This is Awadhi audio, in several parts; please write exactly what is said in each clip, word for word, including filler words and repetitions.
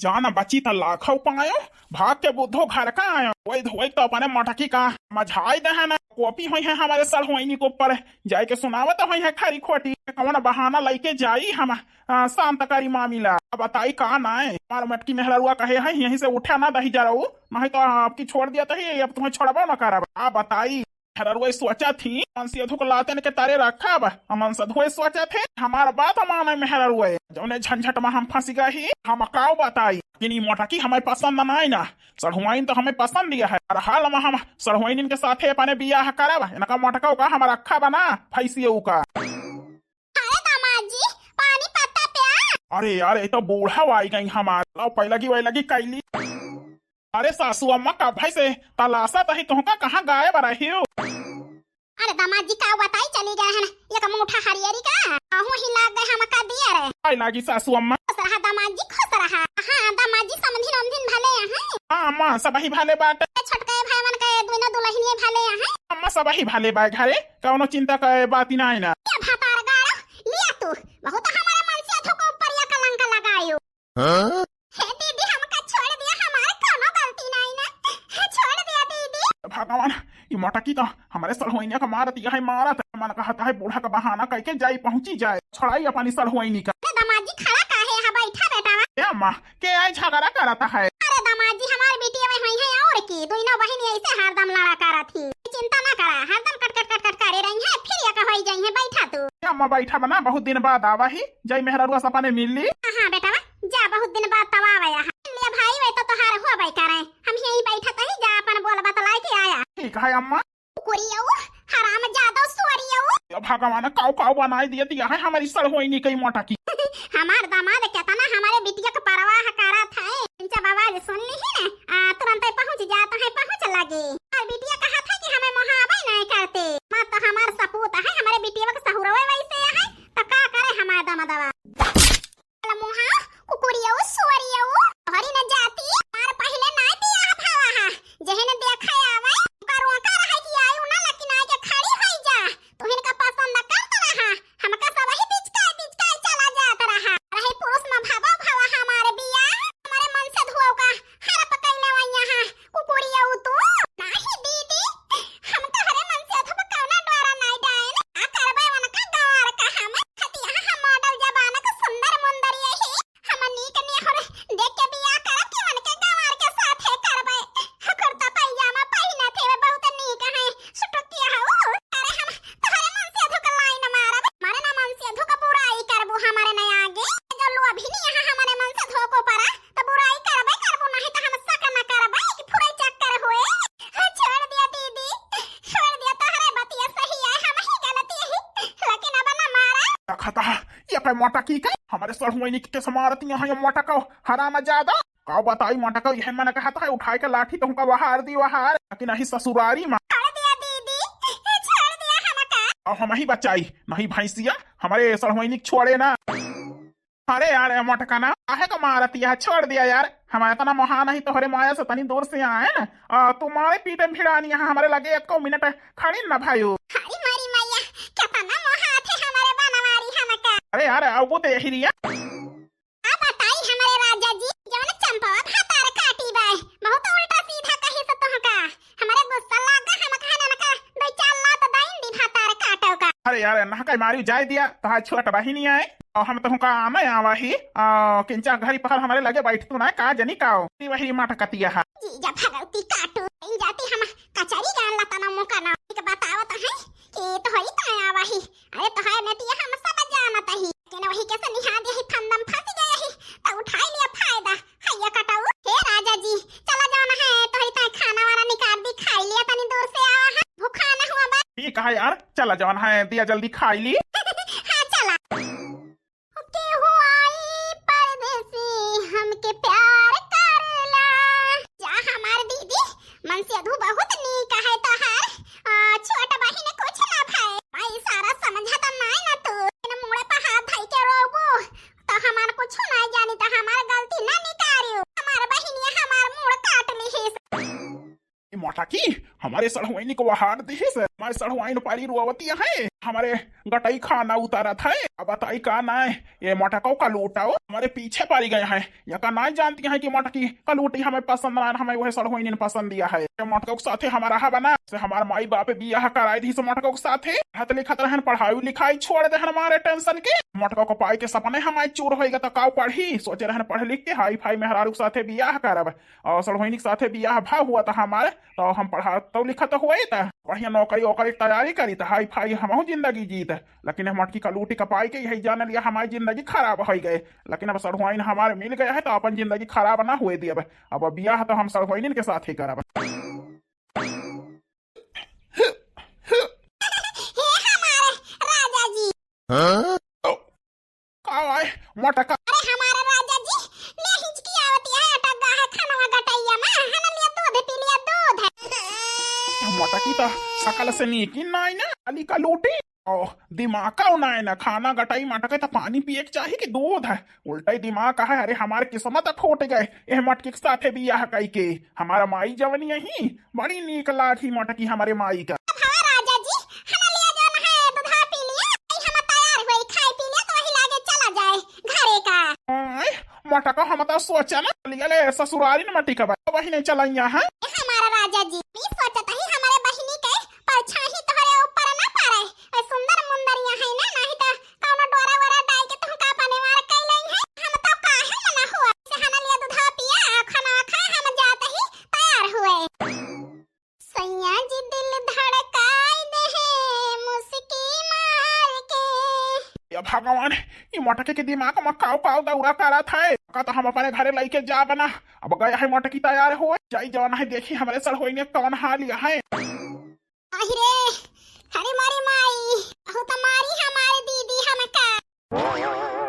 जान बची त लाखौ पायो, भाग के बुद्धो घर का आयो। वही धोई तो अपने मटकी का मझाई दे है ना, कोपी होई है हमारे सड़हुआइनी के ऊपर, जाए के सुनावत होई है खरी खोटी, कौन बहाना लइके जाई हम, आ, शांत करी मामिला। अब बताई का ना है, हमार मटकी मेहररुआ कहे है, यहीं से उठा ना दही जराऊ, नहीं तो आपकी छोड़ दिया तो ही, अब तुम्हें छोड़बो न करब। आ बताई, मेहररुआ सोचा थी, मनसेधु के लातन के तारे रखब, हम मनसेधु सोचा थे, हमार बात माने मेहररुआ, जौने झंझट में हम फंस गए ही, हम काऊ बताई, लेकिन ई मोटकी हमें पसंद ना है ना, सड़हुआइन तो हमें पसंद दिया है, और हाल में हम सड़हुआइन के साथे अपने बियाह करब, इनका मोटका का हम रखब ना, भैंसियों का। अरे दामाद जी, पानी पत्ता प्या। अरे यार, ये तो बूढ़ा आई गई हमार, लाओ पैलगी वैलगी कैली। अरे सासू अम्मा, कब भाई से तलाशा तही तुहका कहाँ गायब रही हो? अरे दामाद जी, का बताई, चली गए हैं एक मुठा हरियरी का, अहू ही लाग गए हमका दिया रे। आई लागी सासू अम्मा। खुश रहा दामाद जी, खुश रहा। हाँ दामाद जी, समधिन उमधिन भले हैं? हाँ अम्मा, सबही भले बाटे। छोटके भाई मन के दुनो दुल्हनिये भले हैं? अम्मा, सबही भले बा घरे, कौनो चिंता के बात ही ना है ना। ये भतार गाड़ा लिया तू, बहुत हमारे मनसेधु के ऊपर या कलंक लगायो। हाँ? हे दीदी, हमका छोड़ दिया, हमार कौनो गलती नहीं ना, छोड़ दिया दीदी। भगवान, ई मोटकी तो हमारे सड़हुआइनिया का मारत, यही मारत। मन कहता है बूढ़ा का बहाना करके जाई पहुंची जाए, छोड़ाई अपनी सड़हुआइनी का। अरे दामाद जी, खड़ा काहे है, बैठा बेटा। ए अम्मा, के आई झगड़ा करता है? अरे दामाद जी, हमार बिटिया वही है और की, दुइनो बहिन ऐसे हरदम लड़ा करत ही। चिंता ना करा, हरदम कट कट कट कट करे रही है, फिर ये कहवाई जाई है, बैठा तू। ए अम्मा, बैठा बना, बहुत दिन बाद आवा ही, जय मेहररुआ सपने मिल ली। हाँ, हाँ बेटा, जा, बहुत दिन बाद तब आवा यहाँ। ले भाई, वे तो तोहार होबे करे, हम यहीं बैठा तही, जा अपन बोल बतलाए के आया। ठीक है अम्मा। कुकुरियऊ, हराम जादव सुअरियऊ। ए भगवान, काऊ काऊ बनाई दिया दिया है हमारी सड़हुआइनी कई मोटकी। हमार दामाद केतना हमारे बिटिया के परवाह करत है। जब आवाज सुन ली ही ना, आ, तुरंत ही पहुँच जात है, पहुँच लगे। और बिटिया कहा था कि हमें मोहाबे नहीं करते। मत तो हमार सपूत है, हमारे बिटिया के सहुरवे वैसे है, तो का करे हमार दामादवा? मुहा, कुकुरियऊ, सुअरियऊ, तोहरी न जाती, मार पहिले ना बियाह भावा हा। जेहन देखे आवे, ओकर रोका रहे कि आयु ना, लेकिन आके खड़ी होई जा। तुहिन का पसंद करत रहा, हमका सबही बिचकाए बिचकाए चला जात रहा। रहे पुरुष में भावा भावा हमारे बियाह, हमारे मनसेधुआ का हड़प कैले वैया हा। कुकुरियऊ तू? नाही दीदी, हम तोहरे मनसेधु पे कौनो डोरा नाई डाइन। का करबे उनका गंवार का हम? खतिया हम मॉडल जमाना के सुंदर मुंदर यही। हम नीक निहर देख के बियाह करब कि उनके गंवार के साथे करबे। कुर्ता पैजामा पहिना थे, वे बहुत नीक है। सुटुकिया हऊ। अरे हम तोहरे मनसेधु के लाइन मारब। मारे ना मनसेधु के बुराई करबू हमारे ना आगे। जो लोभी नहीं यहाँ हमारे मनसेधु को परा। तो बुराई करबे करबू, नहीं तो हम शक न करबे कि फुरे चक्कर हुए। हाँ, छोड़ दिया दीदी, छोड़ दिया, तोहरे बतिया सही है, हम ही गलती है, लेकिन अब न मारा। देखता है, ये पे मोटकी का, हमारे सड़हुआइनी के मारत यहाँ ये मोटका हराम जादा। का बताई मोटका, यह मन कहता है उठाए के लाठी तुमका वहार दी वहार, लेकिन नहीं ससुरारी में। छोड़ दिया दीदी, छोड़ दिया हमका। अब हम ही बचाई, नहीं भैंसिया, हमारे सड़हुआइनी छोड़े ना। अरे यार, ए मोटका ना, काहे का मारत यह? छोड़ दिया यार, हम इतना मोहा नहीं तोहरे माया से तनी दूर से आए ना। आ, तू मारे पीटे भिड़ानी यहाँ हमारे लगे एको मिनट खड़ी ना भाई। हाय मारी मैया, कितना मोहा थे हमारे बनवारी हमका। अरे यार, अब वो तो यही रिया। अब बताई हमारे राजा जी, जौन चंपवा भातार काटी बाय, बहुत उल्टा सीधा कही से तोहका। हमरे गुस्सा लागा, हम कहन ना का, दो चार लात दाइन दी भातार काटो का। अरे यार, ना कई मारी जाए दिया, तोहार छोट बहिनी आए, और हम तुमका आने आवा ही, आ, किंचा घरी पहर हमारे लगे बैठ तू ना, का जनी काओ, ती वही माट कतिया हा। जीजा भगवती काटू, इन जाती हम कचरी गान लता ना मुका ना, एक बतावत है कि तोहरी ताया आवा ही, अरे तोहार नतिया हम सब जानत ही, लेकिन वही के से निहा दे ही फंदम फंस गए ही, तो उठाई लिया फायदा। हैया कटाऊ, हे राजा जी, चला जाओ ना है, तोहरी ताई खाना वाना निकाल दी, खाई लिया तनी दूर से आवा है, भूखा ना हुआ बा। ठीक है यार, चला जाओ ना है, दिया जल्दी खाई ली। हाँ, चला। केहू आई परदेसी हमके प्यार करला। जा हमार दीदी, मनसेधू बहुत नीक है तोहार। आ, छोट बहिन कुछ ना भाई। भाई सारा समझत नाय ना तू। इन मुड़े पे हाथ धई के रोबू। तो हमार कुछ ना जानी तो हमार गलती ना निकारियो। हमार बहिनिया हमार मुड़ काट लिहिस। ए मोटकी, हमारे सड़हुआइन को वहार दिहिस, हमारे सड़हुआइन पारी रोवतिया है। हमरे गटई खाना उतारत है। अब बताई का नाय, ये मटकौ कलूटौ हमरे पीछे पड़ी गए हैं। यका नाय जानती हैं कि मटकी कलूटी हमें पसंद ना, हमें वह सड़हुइनिन पसंद दिया है। ये मटकौ के साथे हमारा हा बना, से हमार माई बाप बियाह कराई दी से मटकौ के साथे। हत लिखत रहन, पढ़ाई लिखाई छोड़ देहन हमारे tension के। मटकौ को पाई के सपने हमारे चूर होइगा तो काउ पढ़ी। सोचे रहन पढ़ लिख के हाई फाई मेहरारू के साथे बियाह करब। और सड़हुइनी के साथे बियाह भा हुआ था हमारे, तो हम पढ़ा तो लिखा तो हुआ ही था, बढ़िया नौकरी वोकरी की तैयारी करी तो हाई फाई हमहू जिंदगी जीत। लेकिन हम मटकी कलूटी का पाई के यही जान लिया हमारी जिंदगी खराब हो गए। लेकिन अब सड़हुआइन हमारे मिल गया है तो अपन जिंदगी खराब ना हुए दियब। अब बियाह तो हम सड़हुआइन के साथ ही करब। हे हमारे राजा जी। हाँ? ओ, का आए? मटका। अरे हमारे राजा जी, ले हिचकी आवती है, अटक गा है खानवा गटैया में, हन लिया दूध पी लिया, दूध। मटकी तो सकल से नीक ही नाई ना, अली कलूटी। ओ, दिमाग का नाई ना, खाना गटई मटके तो पानी पिए के चाही कि दूध है? उल्टा ही दिमाग का है। अरे हमार किस्मत फूट गए, एह मटकी के साथे बियाह कई के। हमारा माई जवन यही बड़ी नीक लागी मटकी हमरे माई का। अब हवा राजा जी, हना लिया जवन है दूधा पी लिया, आई हम तैयार हुई, खाई पी लिया तो वही लागे चला जाए घरे का। आय, मटका हम तो सोचा ना, लिया ले ससुरारी न मटकी का बा, वही नहीं चलैया है। ए हमारा राजा जी, भी सोचत ही हमारे बहिनी के परछाही तोहरे ऊपर ना पड़े। ए सुंदर मुंदरिया है ना, नहीं तो कौनो डोरा वोरा डाल के तुहका अपने वार कई लई है। हम तो काहे न ना हुआ। से हना लिया दूधा पिया, आ खाना खा, हम जात ही तैयार हुए। सैया जी दिल धड़काई दे है मुस्की मार के। या भगवान, ई मटके के दिमाग में काव काव दौरा करत है। का तो हम अपने घरे लइके जाब ना। अब गया है मटकी तैयार हो, जाई जवन है देखी हमरे सड़हुआइन कौन हाल है। आहि रे, अरे मोरी माई, बहुत मारी हमारे दीदी हमका।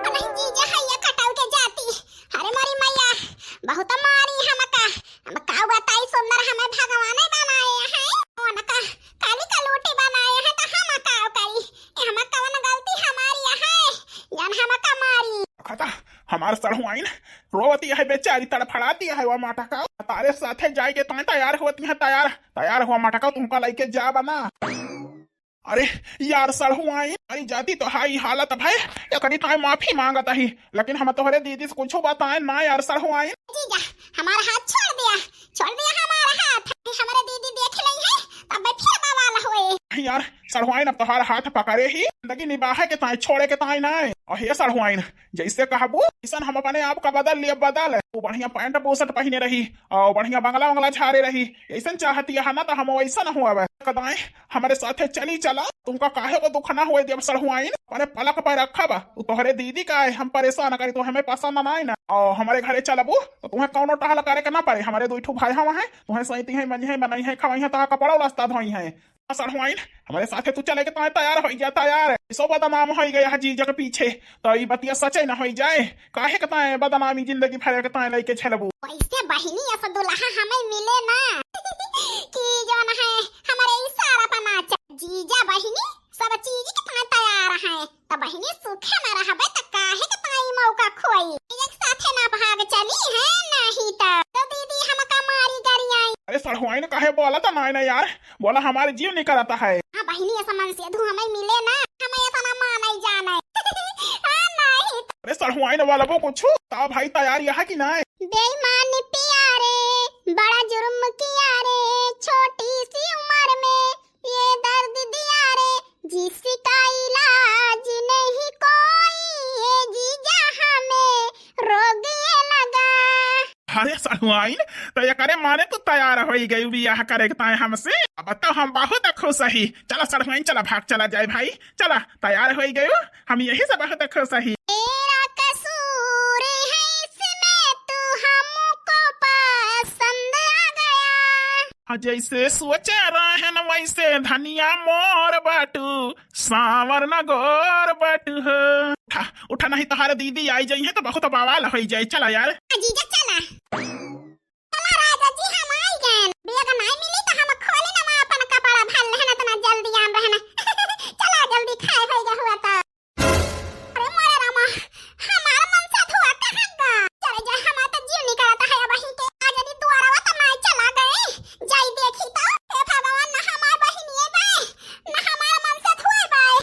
नहीं जीजा हैया कटौ के जाती। अरे मोरी मैया, बहुत मारी हमका। हम का बताई सुंदर हमें भगवान बनाए हैं। उनका काली कलूटी बनाए हैं तो हम का करी? ये हम कौन गलती हमारी है? जन हमका मारी। खता हमार सड़हुआइन रोवती है बेचारी, तड़फड़ाती है। वो मटका तारे साथे जाए के ताए तैयार होती है, तैयार तैयार हुआ मटका, तुमका लइके जाब ना। अरे यार सड़हुआइन, अरे जाती तो हाई हालत भाई, एकरी ताए माफी मांगत ही, लेकिन हम तोहरे दीदी से कुछ बताए ना यार सड़हुआइन। जीजा, हमारा हाथ छोड़ दिया, छोड़ दिया हमारा हाथ। हमारे दीदी देख लई है, तब फिर बवाल होए। यार सड़हुआइन, अब तोहार हाथ पकड़े ही, जिंदगी निबाहे के ताए, छोड़े के ताए ना। और हे सड़हुआइन, जैसे कहबू, ऐसन हम अपने आप का बदल लिए, बदल। वो बढ़िया पैंट बुशर्ट पहिने रही और बढ़िया बंगला वंगला झारे रही, ऐसन चाहती है ना, तो हम वैसन हुआ कदाए हमरे साथे चली चला। तुमका काहे वो दुख ना हुए देब सड़हुआइन, अपने पलक पर रखब। तू तोहरे दीदी का है, हम परेशान करी, तो हमें पसंद ना है ना। और हमारे घरे चलबू तो तुम्हें कौनो टहल करे के ना पड़े। हमारे दो ठो भाई हम हैं, तुम्हें सैती हैं, मंजी हैं, बनाई हैं, खवाई हैं, तहा कपड़ा लस्ता धोई हैं। सड़हुआइन, हमरे साथे तू चले के ताए तैयार होई जा, तैयार। सो बदनाम होई गया है जीजा के पीछे, तो ई बतिया सचे न होई जाए। काहे के ताए बदनामी जिंदगी भर के ताए लइके झेलबू? वैसे बहिनी, ऐसा दुल्हा हमें मिले ना कि जौन है हमारे इशारा पर नाचे। जीजा बहिनी सब चीज के ताए तैयार हैं, तो बहिनी सुखे में रहबे तो काहे के ताए मौका खोई? एक साथे ना भाग चली है, नहीं तो, तो दीदी हमका मारी गरियाई। अरे सड़हुआइन, काहे बोला था ना, ना यार, बोला हमारे जीव निकलता है। हाँ बहिनी, ऐसा मन से धू हमें मिले ना, हमें ऐसा ना माने जाने। हाँ, नहीं तो। अरे सड़हुआइन वाला वो कुछ, ता भाई तैयार यहाँ की ना है? बेईमान पिया रे, बड़ा जुर्म किया रे, छोटी सी उम्र में ये दर्द दिया रे, जिसका इलाज नहीं कोई, ये जीजा हमें रोग ये लगा। अरे सड़ुआइन, तो एकरे माने तू तैयार होई गई बियाह करे के ताए हमसे? अब तो हम बहुत खुश ही। चला सड़ुआइन, चला भाग चला जाए भाई, चला तैयार होई गई, हम यही से बहुत खुश ही। मेरा कसूर है इसमें, तू हमको पसंद आ गया। हाँ, जैसे सोचे रहन वैसे धनिया मोर बाटू, सांवर न गोर बाटू हो। उठा, उठा, नहीं तोहार दीदी आई जाई है तो बहुत बवाल होई जाए। चला यार। हाँ जीजा, चला। चला राजा जी, हम आई गए। बेग नहीं मिली तो हम खोली ना, मैं अपन कपड़ा भर लेहन, इतना जल्दी आन रहना। चला जल्दी, खाए होई गया हुआ तो। अरे मोरे रामा, हमार मन से धुआ कहाँ गा? चले जा, हमार तो जीव निकलता है अब वहीं के। आज यदि दुआरवा तो माय चला गए, जाई देखी तो। हे भगवान, ना हमार बहिनिये बाय, ना हमार मन से धुआ बाय।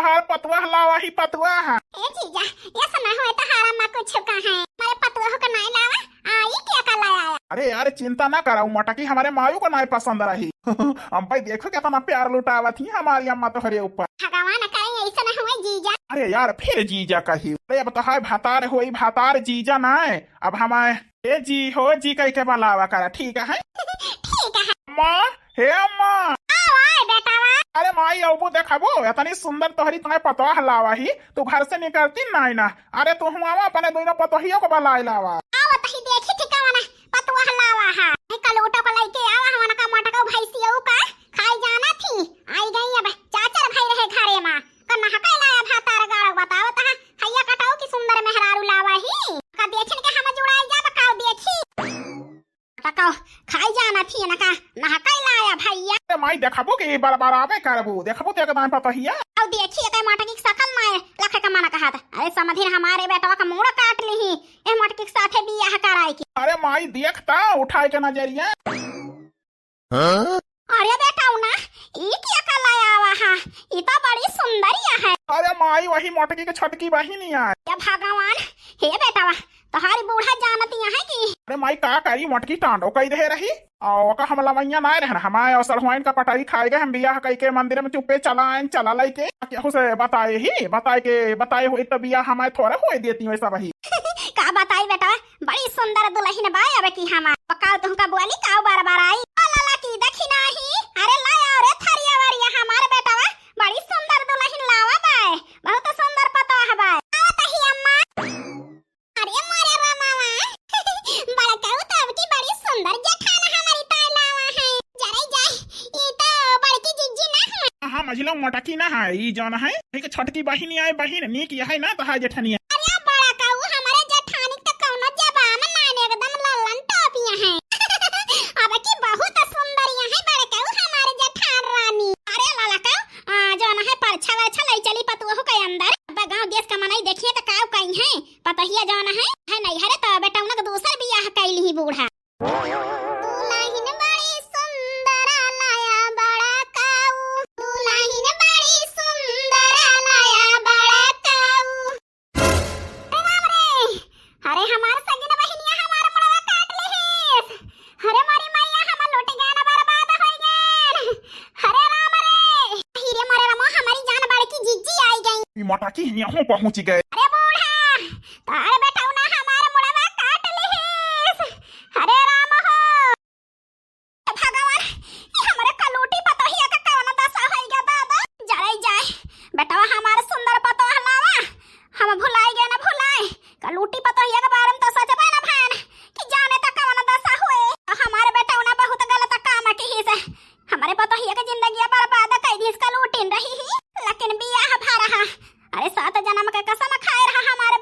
हर पतुआ लावा ही पतुआ है। ए जीजा, ये समय हुए तो हारा मा कुछ का है। हमारे पतुआ का नाई लावा, आई क्या का लाया? अरे यार, चिंता ना करा, उ मोटकी हमारे मायू को नाई पसंद रही। अम्मा देखो कितना प्यार लुटावत ही हमारी अम्मा तोहरे ऊपर। भगवान करे ऐसा ना हुए जीजा। अरे यार, फिर जीजा कही। अरे अब तो है भातार होई, भातार जीजा ना है। अब हमारे ए जी हो जी कह के बुलावा करा, ठीक है? ठीक है। अम्मा, हे अम्मा। आवा ए बेटावा। अरे माई, अबू देखबो, इतनी सुंदर तोहरी तुम्हें पतोह लावा ही, तू घर से निकलती नाई ना। अरे तू हुआवा अपने दोनों पतोहियों को बुलाए लावा। आवा तही देखी ठिकावा ना, पतोह लावा हा। ए कलूटो को लेके आवा, हमन का मोटका भैंसियों का खाई जाना थी। आई गई अब चाचर भाई रहे घरे मा। का नहकाई लाया भातार गाड़ो बतावत हा, हैया कटाऊ की सुंदर मेहरारू लावा ही। का देखिन के हम जुड़ाई जाब, काऊ देखी। का काऊ खाई जाना थी ना का नहकाई लाया भैया। अरे माई देखबो के बरबराबे करबो, देखबो ते एकदम पतोहिया। काऊ देखी एके मोटकी की सकल माए लखे का मना कहत। अरे समधिन हमारे बेटवा का मूड़ा काट ली ही, ए मोटकी के साथे बियाह कराई की। अरे माई देखता उठाई के नजरिया। हाँ? अरे बेटौना, ई क्या का लाया आवा हा? ई तो बड़ी सुंदरिया है। अरे माई, वही मोटकी के छोटकी बहिन ही आए। हे भगवान, हे बेटवा, तोहारी बूढ़ा जानतिया है कि? अरे माई, का करी, मोटकी टांडो कई दे रही। और ओका हम लवैया ना रहन, हमारे और सड़हुआइन का पटारी खाए गए, हम बियाह कई के मंदिर में चुप्पे चला आइन, चला लइके। केहू से बताए ही, बताए के, बताए हुई तो बियाह हमारे थोड़े होए देती वैसा वही। का बताई बेटवा, बड़ी सुंदर दुलहिन बा अब की हमार। बकाल तुहका बोली काऊ बरबराई। ओ लाला की देखी नाही। अरे लाया रे थरिया वरिया हमार बेटवा। बड़ी सुंदर दुलहिन लावा बाय। बहुत सुंदर पतोह बाय। आवत ही अम्मा। अरे मोरे रामावा। बड़काऊ तो अब की बड़ी सुंदर जेठान हमारी ताय लावा है। जरे जाए, ई तो बड़की जिज्जी ना है। हाँ, मझिलो मोटकी ना है, ई जौन है। एक छोटकी बहिनी आए, बहिन नीक यहै ना तोहार जेठनिया। अरे बड़काऊ, हमरे जेठानी के तो कौनो जबान नाइन, एकदम लल्लन टोपिया है। अब की बहुत सुंदर यहै बड़काऊ हमारे जेठान रानी। अरे ललकाऊ, आ, जौन है परछा वरछा लई चली पतोहू के अंदर। अब गाँव देश का मनई देखिए तो काऊ कही है, पतोहिया जौन है, है नैहरे तो बेटौना के दूसर बियाह कैली ही बूढ़ा। दुलहिन बड़ी सुंदर लाया बड़काऊ, दुलहिन बड़ी सुंदर लाया बड़काऊ। अरे राम रे, अरे हमार सगिन बहिनिया हमार मुड़वा काट लेहिस। अरे मोरी मैया, हम लूट गए ना, बर्बाद हो गए। अरे राम रे, अही रे मोरे रामो, हमारी जान बड़की जिज्जी आई गई। ई मोटकी हियाँ हूँ पहुँच गए। अरे बूढ़ा, तार बेटौना हमार मुड़वा काट लेहिस। अरे राम हो। भगवान, ई हमरे कलूटी पतोहिया के कौन दशा होई गे दादा? जरई जाए, बेटवा हमार सुंदर पतोह लावा, हम भुलाई गए ना भुलाई। कलूटी पतोहिया के बारे में तो सच बा ना भैन, कि जाने त कौन दशा हुए। हमारे बेटौना बहुत गलत काम किहिस, हमारे पतोहिया के जिंदगिया बर्बाद कई दिहिस, कलूटिन रही ही, लेकिन बियाह भा रहा। अरे सात जन्म के कसम खाए रहा हमार